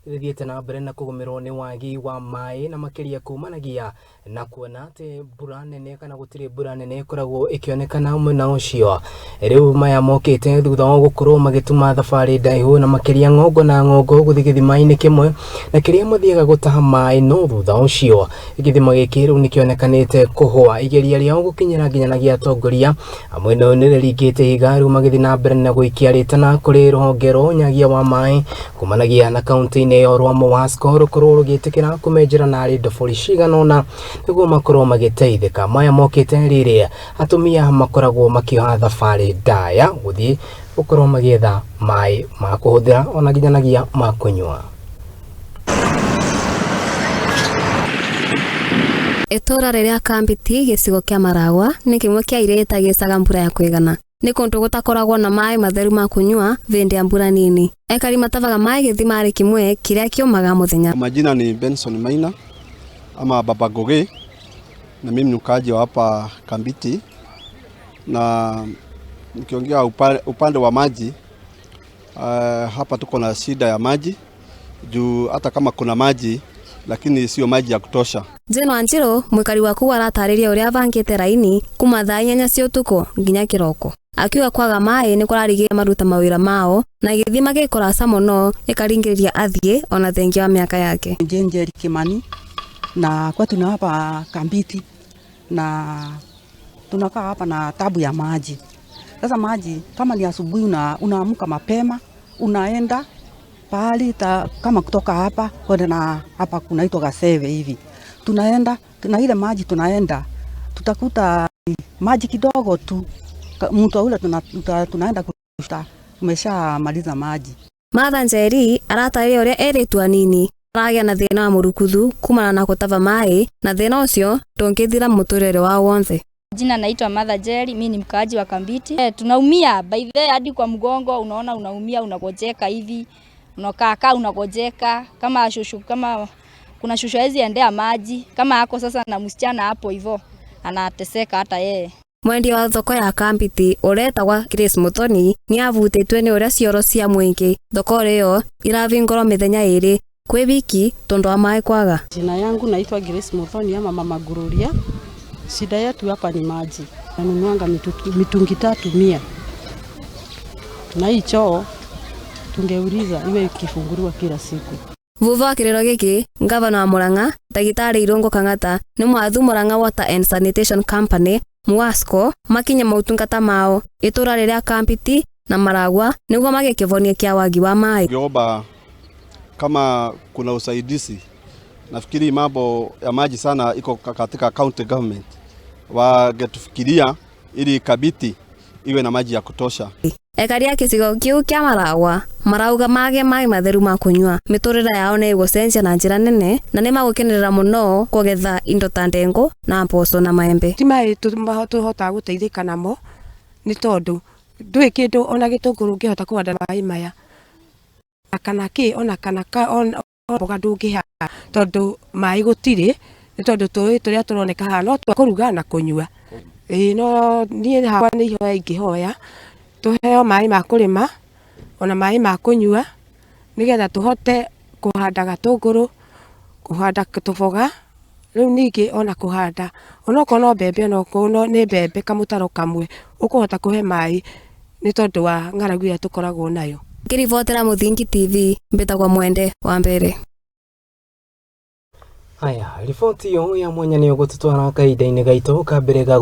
Rĩthiĩte na mbere na kũgũmĩrwo nĩ wagi wa maĩ na makĩria kumanagia na kuona atĩ mbura nene kana gũtirĩ mbura nene ĩkoragwo ĩkĩonekana mwena ũcio. Rĩu maya mokĩte thutha wa gũkorwo magĩtuma thabarĩ ndaihu na makĩria ng'ongo na ng'ongo gũthiĩ gĩthima-inĩ kĩmwe na kĩrĩa mathiaga gũtaha maĩ, no thutha ũcio gĩthima gĩkĩ rĩu nĩkĩonekanĩte kũhũa. Igeria rĩao gũkinyĩra nginyanagia atongoria a mwena ũyũ nĩrĩringĩte ihiga, rĩu magĩthiĩ na mbere na gũikia rĩtana kũrĩ rũhonge rwa ũnyagia wa maĩ kumanagia na kaunti-inĩ ĩyo rwa Mowasco rũkorwo rũgĩtĩkĩra kũmenjera narĩ ndobori cigana ũna nĩguo makorwo magĩteithĩka. Maya mokĩte rĩrĩa atumia makoragwo makĩoha thabarĩ ndaya gũthiĩ gũkorwo magĩetha maĩ ma kũhũthĩra ona nginyanagia ma kũnyua. Itũũra rĩrĩa Kambiti gĩcigo kĩa Maragwa nĩ kĩmwe kĩa iria itagĩcaga mbura ya kũigana. Nĩ kũndũ gũtakoragwo na maĩ matheru ma kũnyua hĩndĩ ya mbura nini. Aikari matavaga maĩ gĩthima-rĩ kĩmwe kĩrĩa kĩũmaga mũthenya. Kwa majina ni Benson Maina ama Baba Goge, na mimi ni mkaaji wa hapa Kambiti, na nikiongea upande wa maji, hapa tuko na shida ya maji juu hata kama kuna maji lakini sio maji ya kutosha. Jane Wanjiru mwikari wa kũu aratarĩria ũrĩa abangĩte raini kuma thaa 8 cia ũtukũ nginya kĩroko. Akiuga kwaga maĩ nĩ kũrarigĩrĩria maruta mawĩra mao na gĩthima gĩ kũraca mũno gĩkaringĩrĩria athiĩ ona thengia wa mĩaka yake. Jane Njeri Kimani, na kwetu ni hapa Kambiti na tunakaa hapa na tabu ya maji. Sasa maji kama ni asubuhi unaamka mapema unaenda pahali kama kutoka hapa kwenda na hapa kunaitwa Gaseve hivi. Tunaenda na ile maji, tunaenda tutakuta maji kidogo tu. Mtu ule tunaenda kushta umeshamaliza maji. Martha Njeri aratarĩria ũrĩa erĩtu anini aragĩa na thĩna wa mũrukuthu kumana na gũtava maĩ na thĩna ũcio ndũngĩthira mũtũrĩre wao wothe. Jina naitwa Martha Jerry, mimi ni mkaaji wa Kambiti. Tunaumia by the hadi kwa mgongo unaona unaumia, unagojeka hivi. Unakaa kaa unagojeka kama shushu, kama kuna shushu hawezi endea maji kama ako sasa na msichana hapo hivyo anateseka hata yeye. Mwendia wa thoko ya Kambiti ũretagwa Grace Muthoni nĩ avutĩtwe nĩ ũrĩa cioro cia mũingĩ thoko ĩyo iravingũrwo mĩthenya ĩrĩ kwĩ wiki tondũ wa maĩ kwaga. Jina yangu naitwa Grace Muthoni ama Mama Gururia. Shida yetu hapa ni maji. Nanunuanga mitungi 300. Na hii choo tungeuliza iwe ikifunguliwa kila siku. Vuva wa kĩrĩro gĩkĩ, ngavana wa Murang'a ndagĩtarĩ Irũngũ Kang'ata nĩ mwathu Murang'a Water and Sanitation Company Muwasco makinye maũtungata mao itũra rĩrĩa Kambiti na Maragwa nĩguo magĩe kĩvonia kĩa wagi wa maĩ. Ningeomba kama kuna usaidizi, nafikiri mambo ya maji sana iko katika county government, wangetufikiria ili Kambiti iwe na maji ya kutosha. Ekari a gĩcigo kĩu kĩa Maragwa marauga mage maĩ matheru ma kũnyua mĩtũrĩre yao nĩ ĩgũcenjia na njĩra nene na nĩ magũkenerera mũno kũgetha indo ta ndengũ na mboco na maembe. Ti maĩ tũhotaga gũteithĩka namo nĩ tondũ ndũrĩ kĩndũ ona gĩtũngũrũ ũngĩhota kũhanda maĩ maya kana kĩ ona kana ona mboga ndũngĩhanda tondũ maĩ gũtirĩ, nĩ tondũ tũĩ tũrĩa tũroneka haha no twa kũruga na kũnyua. Ĩĩ no niĩ hakwa nĩ ihoya ingĩhoya tũheo maĩ ma kũrĩma ona maĩ ma kũnyua nĩgetha tũhote kũhanda gatũngũrũ, kũhanda tũboga, rĩu ningĩ ona kũhanda onokorwo no mbembe onokorwo nĩ mbembe kamũtaro kamwe ũkũhota kũhe maĩ nĩ tondũ wa ng'aragu ĩrĩa tũkoragwo nayo. Ngĩribotera Mũthingi TV mbĩtagwo Mwende wa Mbere. Haya, riboti ĩyo ya mwanya nĩ ũgũtũtwara kahinda-inĩ gaitũ ka mbere ga.